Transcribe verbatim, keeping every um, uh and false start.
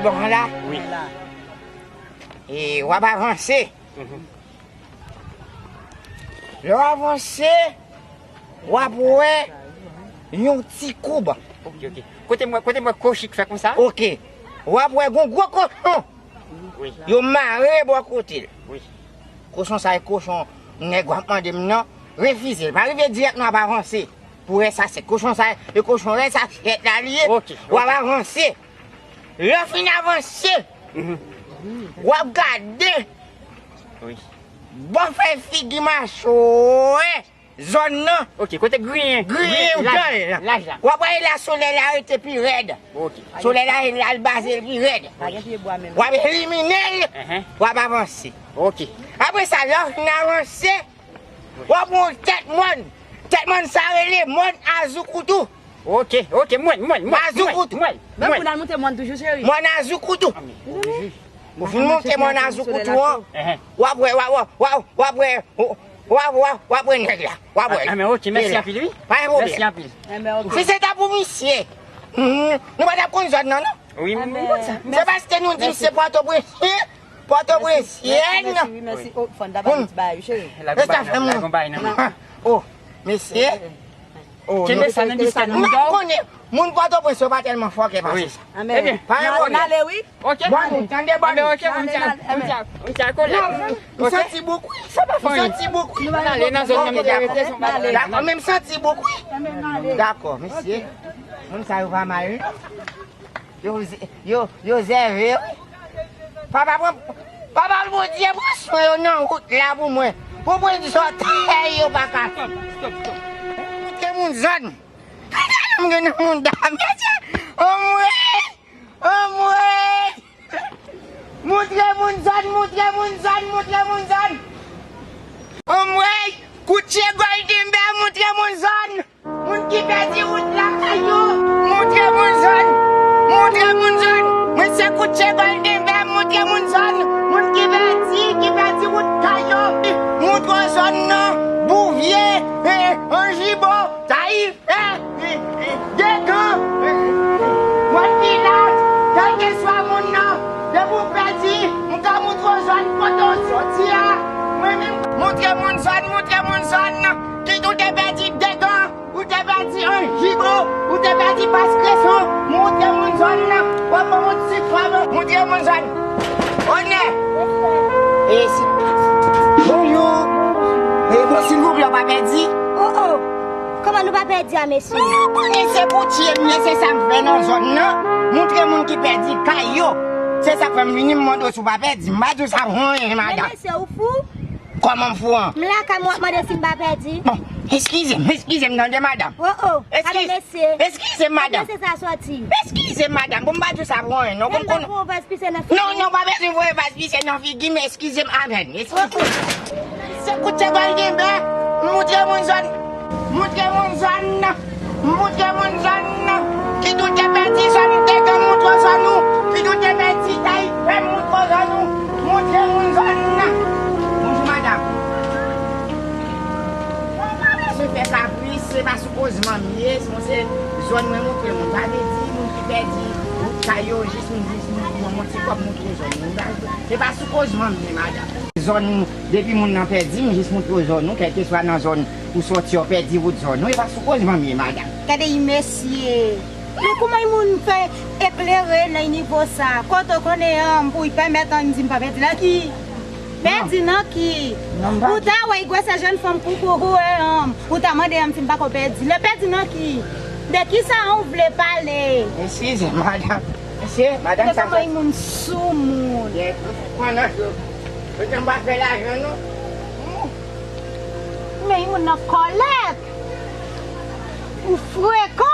Bon, la. Wi. E w ap avanse. Lè w avanse, w ap wè yon ti koub. Ok, ok. Kote m wè, kote m wè kochik fè konsa? Ok. W ap wè gon gwo kochon. Wi. Yo mare bò kote l. Wi. Kochon sa e kochon nèg w ap mande m nan. Refize l. Pa rive dirèk, non, w ap avanse. Pou wè sa se kochon sa, e kochon wè sa chèt la li ye. Ok, w ap avanse. Lè w fin avanse, w ap gade. Wi. Bò fè figi machwè zòn nan. Ok, kote griyen? Griyen ou laj, laj la. W ap wè la solèy la rete pi rèd. Ok. Solèy la, la l baze l pi rèd. W ap elimine l, w ap avanse. Ok. Apre sa, lè w fin avanse, w ap wè yon tèt mòn. Tèt mòn sa rele mòn Azoukoutou. Ok, ok, mòn, mòn, mòn, Azoukoutou. Mòn, mòn. Mwen pou n al monte mòn toujou, cheri. Mòn Azoukoutou. Ou fin monte mòn Azoukoutou an, w ap wè, w ap wè, w ap wè, w ap wè, w ap wè nèg la. W ap wè. Ah, men ok, mèsi anpil, wi. Pa gen pwoblèm. Mèsi anpil. Si se ta pou misye, hmm, nou pa t ap konn zòn nan, non? Wi, m konn sa. Se paske nou di m se Pòtoprensyen, Pòtoprensyen. Mèsi, mèsi, wi, mèsi. Oh, fòn ta ba m ti bagay, wi, cheri. Lagon bay nan men, lagon bay nan men. Oh, mesye. Oh, kenbe sa nan biskèt nan. M pa konnen, moun Pòtoprens yo pa tèlman fòkè pase sa. Wi. Ebyen, pa gen pwoblèm. Ok. Bon, tande, bon. Ok, m tchak, m tchak, m tchak, kolè. M santi bouk, wi. Sa pa fè anyen. M santi bouk, wi. N ale nan zòn nan, m dakò. Dakò, men m santi bouk, wi. Dakò, mesye. Moun sa yo pa mal, wi. Yo, yo, yo zève, wi. Papa, pran, papa, Bondye, pran swen yo nan wout la pou mwen. Pou mwen di zòtèy yo pa ka fè. Montre moun zòn. Gade m gen nan moun dam, mesye. Anmwey! Anmwey! Montre moun zòn, montre moun zòn, montre moun zòn. Anmwey! Koutje Golden Bear, montre moun zòn. Moun ki pèdi wout lakay yo, montre moun zòn. Montre moun zòn. Mwen se Koutje Golden Bear, montre moun zòn. Moun ki pèdi, ki pèdi wout kay yo, montre zòn nan. Bouvye, eh, Anjibo, Tayifè, eh, eh, Degan, eh, Wòt Vilaj, kèlkeswa moun nan, depi w pèdi, m ka montre w zòn kote w soti a. Mwen menm, montre moun zòn, montre moun zòn. Kit ou te pèdi Degan, ou te pèdi Anjibo, ou te pèdi Pas Kreson, montre moun zòn nan. W ap ban m yon ti fwa, montre moun zòn. Onè! E si. Bonjou! E bon, silvouplè, w pa pèdi? Oh, oh! Kòman nou pa pèdi a, mesye? Nou konnen se koutye m ye, se sa m fè nan zòn nan. Montre moun ki pèdi kay yo. Se sa k fè m vini, m mande w si w pa pèdi. M pa di w sa pou anyen, madanm. Men mesye, ou fou? Kòman m fou an? M lakay mwen, w ap mande si m pa pèdi. Bon, eskize m, eskize m, tande, madanm. Oh, oh, ale mesye. Eskize m, madanm. Kote se sa soti? Eskize m, madanm. Bon, m pa di w sa pou anyen, non. Bon, m konnen. Menm nan pou yon vaz pise nan figi. Non, non, pa bezwen voye vaz pise nan figi m, eskize m apèn. Eskize m. Se koutje Golden Bear, montre moun zòn. Montre moun zòn nan. Montre moun zòn nan. Kit ou te pèdi zòn, te gen montre zòn ou. Kit ou te pèdi Tayifè, montre zòn ou. Montre moun zòn nan. Bonjou, madanm. Mwen pa bezwen fè kapris, se pa sou kozman m ye, se yon se zòn mwen montre moun. Sa vle di, moun ki pèdi wout kay yo, jis moun, jis moun, pou mwen, yon ti kòb montre zòn nou. Se pa sou kozman m ye, madanm. Zòn, depi moun nan pèdi, m jis montre w zòn ou, kèlkeswa nan zòn ou soti, w pèdi wout zòn ou, e pa sou kozman m ye, madanm. Gade yon mesye. Men kòman yon moun fè eklere nan nivo sa? Kote w konnen an, pou w pèmèt an, di m pa pèdi nan ki? Pèdi nan ki? Ou ta wè yon gwosè jèn fanm koukoukou e an, ou ta mande an si m pako pèdi. Lè pèdi nan ki? De kisa an ou vle pale? Eskize, madanm. Mesye, madanm, sa fè moun sou moun. Pandan yo, yo te anba fè lajan, non. Men yon moun nan kòlèt. Ou frekan.